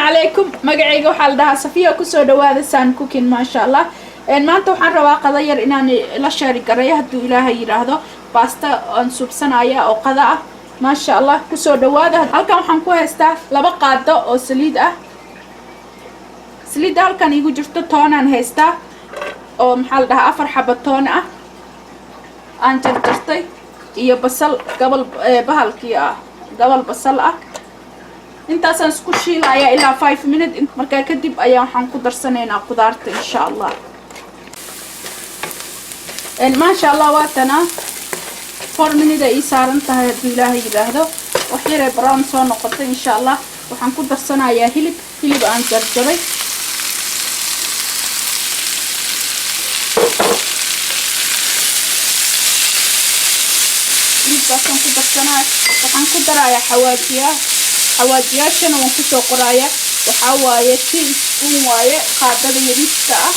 Calaykum. Magacayga waxaa la dhahaa Safiya. Kusoo dhawaada San Cooking. Maasha Allah, maanta waxaan rabaa qada yar inaan la share gareeyo, hadduu Ilaahay yidhaahdo. Baasta aan suubsanaya oo qada ah, maasha Allah. Kusoo dhawaada. Halkan waxaan ku haystaa 2 qaado oo saliid ah. Saliidda halkan iigu jirto, toonaan haystaa oo, maxaa la dhahaa, 4 xaba toon ah aan jarjartay iyo basal gabal, bahalkii ah, gabal basal ah. Intaasaan isku shiilayaa ilaa 5 minute. Markaa kadib ayaa waxaan ku darsanaynaa qudaarta, insha Allah. Maasha Allah, waatana 4 minute ay ii saaran tahay, hadduu Ilaahay yidhaahdo. Wax yaree brown soo noqotay. Insha Allah, waxaan ku darsanayaa hilib, hilib aan jarjaray. Hilibkaasaan ku darsanaya. Waxaan ku darayaa xawaajiyaa. Xawaajiyaashana waan kusoo qorayaa. Waxaa waaye tea spoon waaye, qaadada yariista ah,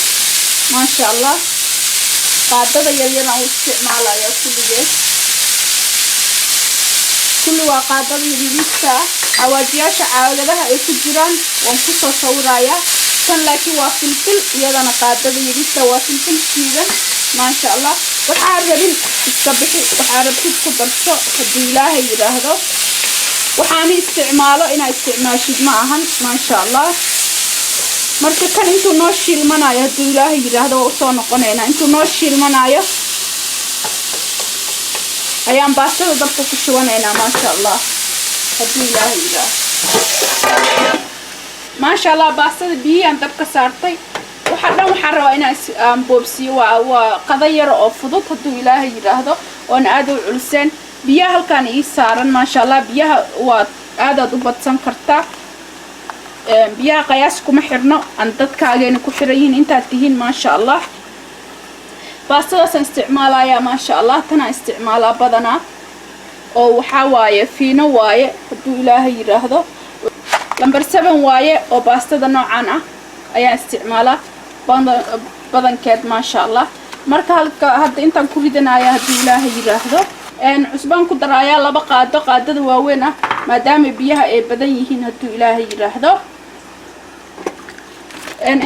maasha Allah. Qaadada yaryaraan u isticmaalaya kulligeed. Kulli waa qaadada yariista ah. Xawaajiyaasha caagadaha ay ku jiraan waan kusoo sawirayaa. Tan laakiin waa filfil, iyadana qaadada yariista waa filfil shiidan, maasha Allah. Waxaa rabin iska bixi, waxaa rabtid ku darso, hadduu Ilaahay yidhaahdo. Waxaani isticmaalo inaa isticmaashid ma ahan, maasha Allah. Marka kan intuu noo shiilmanayo, hadduu Ilaahay yidhaahdo, waa usoo noqonaynaa. Intuu noo shiilmanayo ayaan baastada dabka ku shubanaynaa, maasha Allah, hadduu Ilaahay yidhaahdo. Maasha Allah, baastada biyihii dabka saartay. Waxa dhan waxaan rabaa inaan aan boobsiiyo. Waa qada yar oo fudud, hadduu Ilaahay yidhaahdo, oon aada u culuseen. Biyaha halkaan ii saaran, maasha Allah. Biyaha waa aadaad u badsan kartaa. Biyaha qayaas kuma xirno, aan dadkaageena ku xiran yihiin intaad tihiin, maasha Allah. Baastadaasaan isticmaalayaa, maasha Allah. Tanaan isticmaalaa badanaa oo waxaa waaye fiino waaye, hadduu Ilaahay yidhaahdo. Number 7 waaye oo baastada noocan ah ayaan isticmaalaa badankeed, maasha Allah. Marka halka hadda intaan ku ridanaya, hadduu Ilaahay yidhaahdo, cusbaan ku darayaa 2 qaado, qaadada waaweyn ah, maadaama biyaha ay badan yihiin, hadduu Ilaahay yidhaahdo.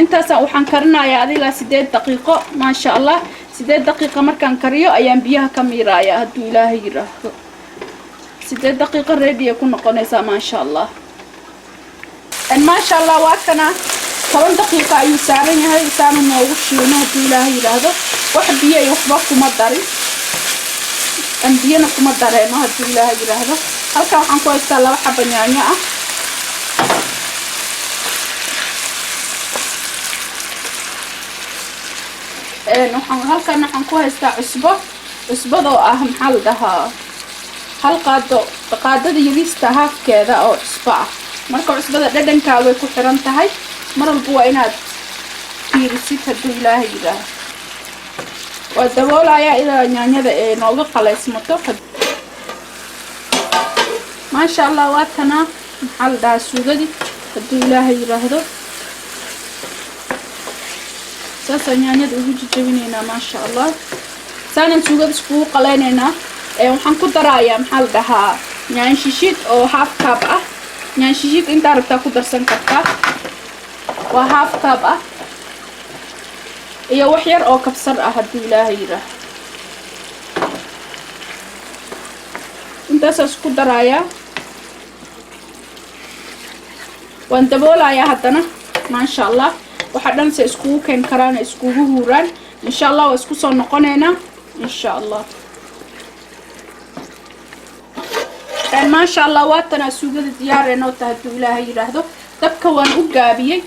Intaasaan waxaan karinayaa adilaa 8 daqiiqo, maasha Allah. 8 daqiiqo markaan kariyo ayaan biyaha ka miirayaa, hadduu Ilaahay yidhaahdo. 8 daqiiqo ready ay ku noqonaysaa, maasha Allah. Maasha Allah, waa kana 10 daqiiqo ayuu saaran yahay, saanu noogu shiino, hadduu Ilaahay yidhaahdo. Wax biyo iyo waxba kuma darin, biyana kuma dareeno, hadduu Ilaahay yidhaahdo. Halkan waxaan ku haystaa 2 xaba yaanyo ah. Waxaan halkan waxaan ku haystaa cusbo, cusbadoo ah, maxaa la dhahaa, hal qaado, qaadada yariista haafkeeda oo cusbo ah. Marka cusbada dhadhankaagay ku xiran tahay. Mar walba waa inaad fiirisid, hadduu Ilaahay yidhaaho. Waa daboolayaa ilaa yaanyada ee nooga qalaysmato. Maasha Allah, waa tanaa, maxaa la dhahaa, suugadii, hadduu Ilaahay yidhaahdo. Saasaan yaanyada ugu jijabinaynaa, maasha Allah. Saanaan suugada iskugu qalaynaynaa. Waxaan ku darayaa, maxaa la dhahaa, yaanyo shishiid oo half cup ah. Yaanyo shishiid intaa rabtaa ku darsan kartaa, waa half cup ah iyo wax yar oo kabsar ah, hadduu Ilaahay yidhaaho. Intaasaa isku darayaa, waan daboolayaa haddana, maasha Allah. Waxa dhan se iskugu keen karaan, iskugu huuraan, insha Allah. Waa isku soo noqonaynaa, insha Allah. Maasha Allah, waatanaa suugada diyaaree noo tahay, hadduu Ilaahay yidhaahdo. Dabka waan u gaabiyey.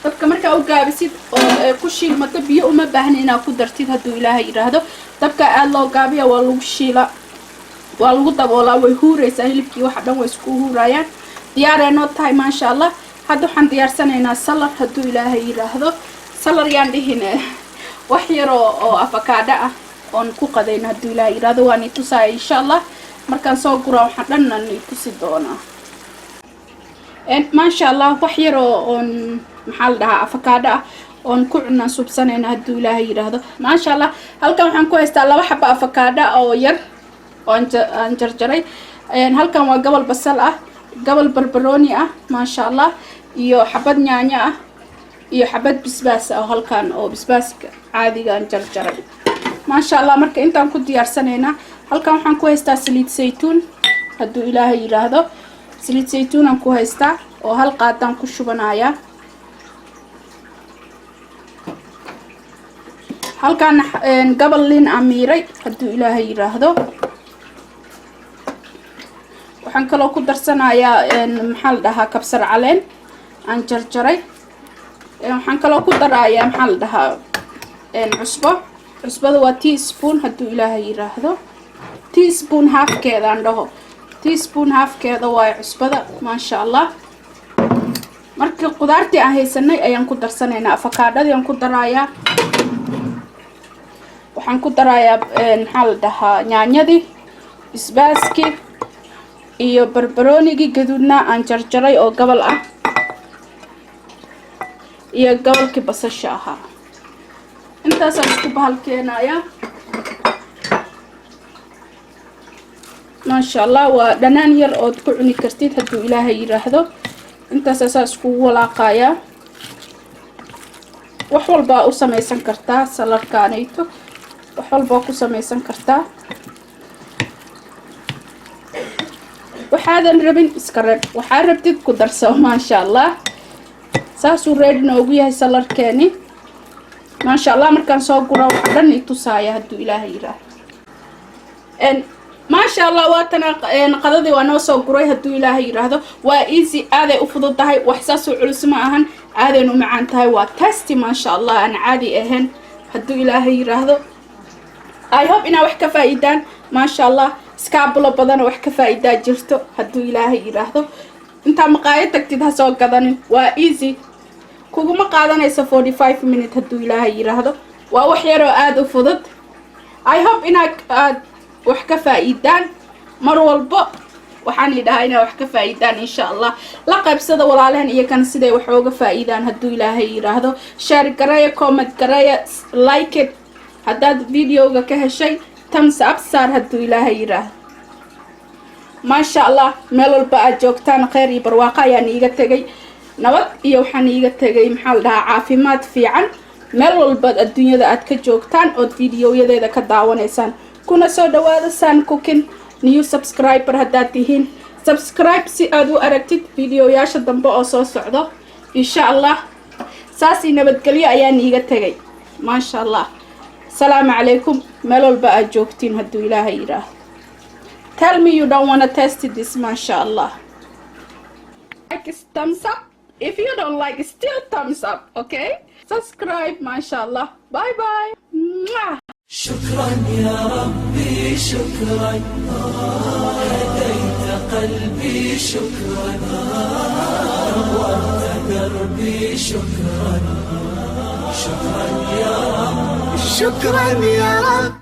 Dabka markaa u gaabisid oo ku shiilmato, biyo uma baahni inaad ku dartid, hadduu Ilaahay yidhaahdo. Dabka aada loo gaabiya, waa lagu shiila, waa lagu daboolaa, way huuraysaa. Hilibkii waxa dhan way isku huurayaan. Diyaaree noo tahay, maasha Allah. Hadda waxaan diyaarsanaynaa salad, hadduu Ilaahay yidhaahdo. Salad yaan dhihin, wax yaroo oo afakaadho ah oon ku qadayno, hadduu Ilaahay yidhaahdo. Waan i tusaaya, insha Allah. Markaan soo guraa waxaan dhanna i tusi doonaa, maasha Allah. Wax yaroo oon, maxaa la dhahaa, afakaadho ah oon ku cunaan subsanayna, hadduu Ilaahay yidhaahdo, maasha Allah. Halkan waxaan ku haystaa 2 xaba afakaadho oo yar oo aan jarjaray. Halkan waa gobol basal ah. Gobol barbarooni ah, maasha Allah, iyo xabad yaanyo ah iyo xabad bisbaas ah oo halkan oo bisbaaska caadigaan jarjaray, maasha Allah. Marka intaan ku diyaarsanaynaa. Halkan waxaan ku haystaa saliid saytuun, hadduu Ilaahay yidhaahdo. Saliid saytuunaan ku haystaa oo hal qaadaan ku shubanayaa. Halkaana gobol liin aan miiray, hadduu Ilaahay yidhaahdo. Waxaan kaloo ku darsanayaa, maxaa la dhahaa, kabsar caleen aan jarjaray. Waxaan kaloo ku darayaa, maxaa la dhahaa, cusbo. Cusbada waa teaspoon, hadduu Ilaahay yidhaahdo. Teaspoon halfkeeda aan dhaho, teaspoon halfkeeda waayo cusbada, maasha Allah. Marka qudaartii aan haysanay ayaan ku darsanaynaa. Afakaadhadii aan ku darayaa. Waxaan ku darayaa, maxaa la dhahaa, yaanyadii, bisbaaskii iyo barbaroonigii gaduudna aan jarjaray oo gobol ah iyo gobolkii basasha ahaa. Intaasaan isku bahal keenayaa, maasha Allah. Waa dhanaan yar ood ku cuni kartid, hadduu Ilaahay yidhaahdo. Intaasaa saa iskugu walaaqayaa. Wax walbaa u samaysan kartaa saladkaanayto, wax walbaa ku samaysan kartaa. Waxaadan rabin iska reeb, waxaa rabtid ku darso, maasha Allah. Saasuu ready noogu yahay saladkeeni, maasha Allah. Markaan soo gura wax dhan i tusaaya, hadduu Ilaahay yidhaahdo. Maasha Allah. Waatana qadadii waa noo soo guray, hadduu Ilaahay yidhaahdo. Waa easy, aaday u fudud tahay, wax saasoo culus ma ahan, aadaynu u macaan tahay. Waa tasty, maasha Allah, aan caadi ahayn, hadduu Ilaahay yidhaahdo. I hope inaa wax ka faa'iidaan, maasha Allah. Iskaabulo badanoo wax ka faa'iidaa jirto, hadduu Ilaahay yidhaahdo. Intaa maqaayo tagtid ha soo gadanin. Waa easy, kuguma qaadanayso 45 minute, hadduu Ilaahay yidhaahdo. Waa wax yaroo aada u fudud. I hope inaa aad wax ka faa'iidaan. Mar walbo waxaan idhahaa inaa wax ka faa'iidaan, insha Allah. La qaybsada walaalehen iyo kan siday wax ooga faa'iidaan, hadduu Ilaahay yidhaahdo. Share gareeya, comment gareeya, like it haddaad videoga ka heshay, thumbs up saar, hadduu Ilaahay yidhaahdo, maasha Allah. Meel walba aad joogtaan kheyr iyo barwaaqo ayaan iiga tegay, nabad iyo waxaan iiga tegay, maxaa la dhahaa, caafimaad fiican. Meel walbaad adduunyada aad ka joogtaan ood videoyadeeda ka daawanaysaan, kuna soo dhawaada San Cooking. New subscriber haddaad tihiin, subscribe si aad u aragtid videoyaasha dambe oo soo socdo, insha Allah. Saasii nabadgelyo ayaan iiga tegay, maasha Allah. Asalaamu calaykum meel walba aad joogtiin, hadduu Ilaahay yidhaahdo. Tell me you don't wanna test this, masha Allah. Like is thumbs up. If you don't like, still thumbs up, okay? Subscribe, masha Allah. Bye bye. Mwah. شكرا يا ربي، شكرا، هديت قلبي، شكرا، نورت دربي، شكرا، شكرا يا رب، شكرا يا رب.